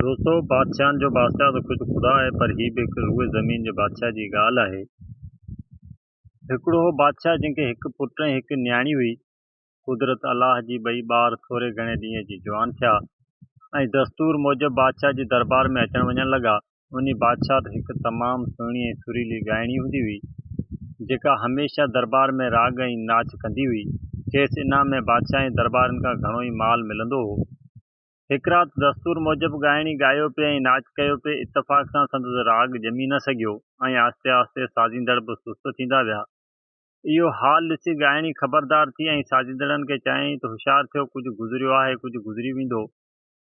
دوستو! بادشاهن جو بادشاهه ته خود خدا آهي پر هي به هڪ روء زمين جي بادشاهه جي ڳالهه آهي. هڪڙو هو بادشاهه جنهن کي هڪ پٽ ۽ هڪ نياڻي هئي. قدرت الله جي ٻئي ٻار ٿوري گهڻي ڏينهن اچي جوان ٿيا ۽ دستور موجب بادشاهه جي دربار ۾ اچڻ وڃڻ لڳا. انهي بادشاهه وٽ هڪ تمام سهڻي ۽ سريلي ڳائڻي هوندي هئي، جيڪا هميشه دربار ۾ راڳ ۽ ناچ ڪندي هئي. کيس انعام ۾ بادشاهه ۽ دربارين کان گهڻو ئي مال ملندو هو. هڪ رات دستور موجب ڳائڻي ڳايو پئي ۽ ناچ ڪيو پئي. اتفاق سان سندس راڳ ڄمي نه سگهيو ۽ آهستي آهستي سازيندڙ به سست ٿيندا ويا. اهو حال ڏسي ڳائڻي خبردار ٿي ۽ سازيندڙن کي چيائين ته هوشيار ٿيو ڪجهه گذريو آهي ڪجهه گذري ويندو.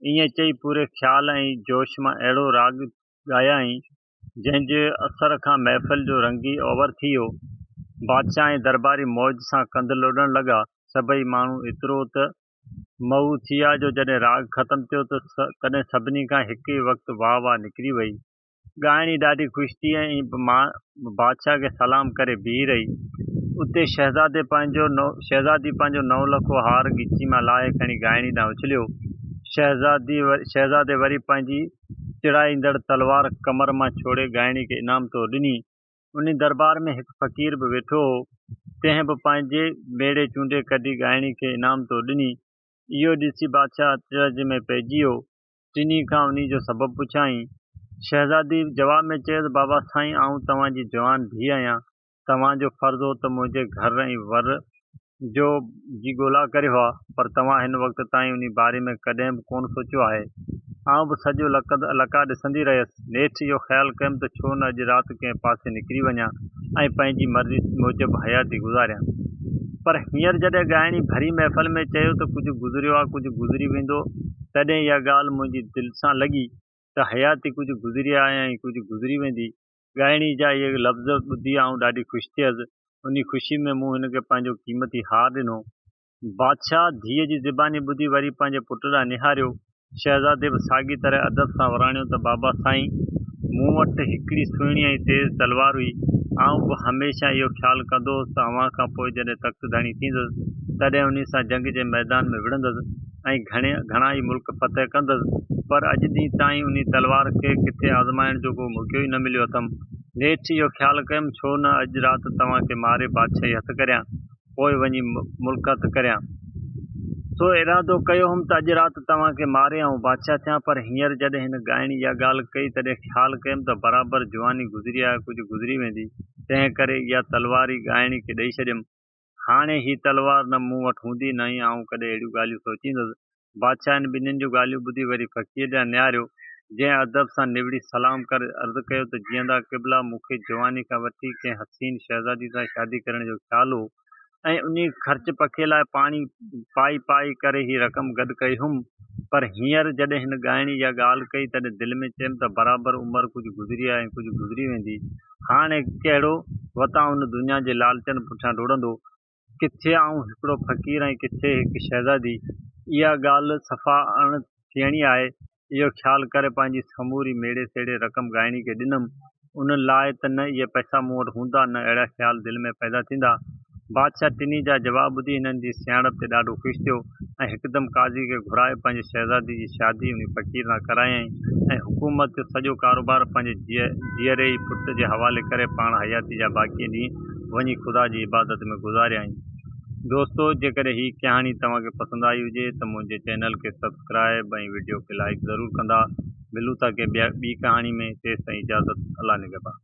ائين چئي پوري خيال ۽ جوش مان اهڙو راڳ ڳايائين جنهن جي اثر کان محفل جو رنگ ئي اور ٿي ويو. بادشاهه ۽ درباري موج سان ڪنڌ لوڏڻ لڳا. سڀئي ماڻهو ايترو ته محو ٿي ويا جو جڏهن راڳ ختم ٿيو ته تڏهن سڀني کان هڪ ئي وقت واهه واهه نڪري وئي. ڳائڻي ڏاڍي خوش ٿي ۽ بادشاهه کي سلام ڪري بيهي رهي. اتي شهزادي پنهنجو شهزادي پنهنجو نو لکو هار ڳچي مان لاهي کڻي ڳائڻي ڏانهن اڇليو. شهزادي شهزادي وري پنهنجي چڙائيندڙ تلوار ڪمر مان ڇوڙي ڳائڻي کي انعام طور ڏني. انهي دربار ۾ هڪ فقير به ويٺو هو، تنهن به پنهنجي ميڙي چونڊي ڪڍي ڳائڻي کي انعام طور ڏني. اهو ڏسي بادشاهه اچرج ۾ پئجي ويو. ٽنهي کان انهي جو سبب پڇيائين. شهزادي جواب ۾ چيس، بابا سائين آئون توهان جي جوان ڌيء آهيان، توهان جو فرض هو ته منهنجي گهر ۽ ور جو جي ڳولا ڪريو ها، پر توهان هن وقت تائين انهي باري ۾ ڪڏهن به ڪونه سوچيو آهي. آئون به سڄو لقاء ڏسندي رهيس. نيٺ اهو خيال ڪيم ته ڇو نه اڄ رات ڪنهن پاسي نڪري وڃان ۽ پنهنجي مرضي موجب حياتي گذاريان. پر هينئر جڏهن ڳائڻي ڀري محفل ۾ چيو ته ڪجهه گذريو آ ڪجهه گذري ويندو، تڏهن اها ڳالهه منهنجي دل سان لڳي ته حياتي ڪجهه گذري آهي ۽ ڪجهه گذري ويندي. ڳائڻي جا اهي لفظ ٻڌي آئون ڏاڍي خوش ٿيس. انهي خوشي ۾ مون هن کي پنهنجو قيمتي هار ڏنو. بادشاهه ڌيء جي زباني ٻڌي وري پنهنجي پٽ ڏانهن نهاريو. شهزادي به ساڳي طرح ادب سان وراڻيو ته بابا سائين! مون وٽ هڪڙي سهڻي ۽ تيز تلوار هئي. آئون به هميشه اهو خيال ڪندو هوس ته اوهان کان پوء جڏهن تخت ڌڻي ٿيندس، تڏهن انهي سان جنگ جي ميدان ۾ وڙهندس. ۽ گهڻا ئي ملڪ فتح ڪندس، پر اڄ ڏينهن تائين انهي تلوار کي ڪٿي آزمائڻ جو ڪو موقعو ئي نه مليو اٿم. نيٺ اهو خيال ڪيم، ڇو نه اڄ رات توهان کي ماري بادشاهي هٿ ڪريان، پوء وڃي ملڪ هٿ ڪريان. سو ارادو ڪيو هوم ته اڄ رات توهان کي ماري آئون بادشاهه ٿيان، پر هينئر جڏهن هن ڳائڻي اها ڳالهه ڪئي، تڏهن خيال ڪيم ته برابر جواني گذري آهي، ڪجهه گذري ويندي، تنهن ڪري اها تلوار ئي ڳائڻي کي ڏئي ڇڏيم. هاڻي هي تلوار نه مون وٽ هوندي نه ئي آئون ڪڏهن اهڙيون ڳالهيون سوچيندس. بادشاهه هن ٻنهين جون ڳالهيون ٻڌي وري فقير ڏانهن نهاريو، جنهن ادب سان نوڙي سلام ڪري عرض ڪيو ته جيئندا قبلا مون کي جواني کان وٺي ڪنهن حسين شهزادي سان شادي ڪرڻ جو خيال هو ۽ انهي خرچ پکي لاء پاڻي پائي پائي ڪري هي رقم گڏ ڪئي هئم پر هينئر جڏهن هن ڳائڻي اها ڳالهه ڪئي تڏهن دل ۾ چيم ته برابر عمر ڪجهه گذري آهي ۽ ڪجهه گذري ويندي هاڻي ڪهڙو وتان ان دنيا جي لالچن پٺيان ڊوڙندو. ڪٿي آئون هڪڙو فقير ۽ ڪٿي هڪ شهزادي. اها ڳالهه صفا اڻ ٿيڻي آهي. اهو خيال ڪري پنهنجي سموري ميڙي سيڙي رقم ڳائڻي کي ڏنم. ان لاء ته نه اهي پئسا مون وٽ هوندا نه اهڙا خيال دل ۾ پيدا ٿيندا. بادشاهه ٽنهي جا جواب ٻڌي هنن جي سياڻپ تي ڏاڍو خوش ٿيو ۽ هڪدم قاضي کي گهرائي پنهنجي شهزادي جي شادي انهي فقير سان ڪرايائين ۽ حڪومت جو سڄو ڪاروبار پنهنجي جيئري ئي پٽ جي حوالي ڪري پاڻ حياتي جا باقي ڏينهن وڃي خدا جي عبادت ۾ گذاريائين. دوستو جيڪڏهن هي ڪهاڻي توهان کي پسند آئي هجي ته منهنجي چينل کي سبسڪرائب ۽ وڊيو کي لائيڪ ضرور ڪندا. ملون ٿا ڪنهن ٻي ڪهاڻي ۾ تيستائين اجازت الله نگهبان.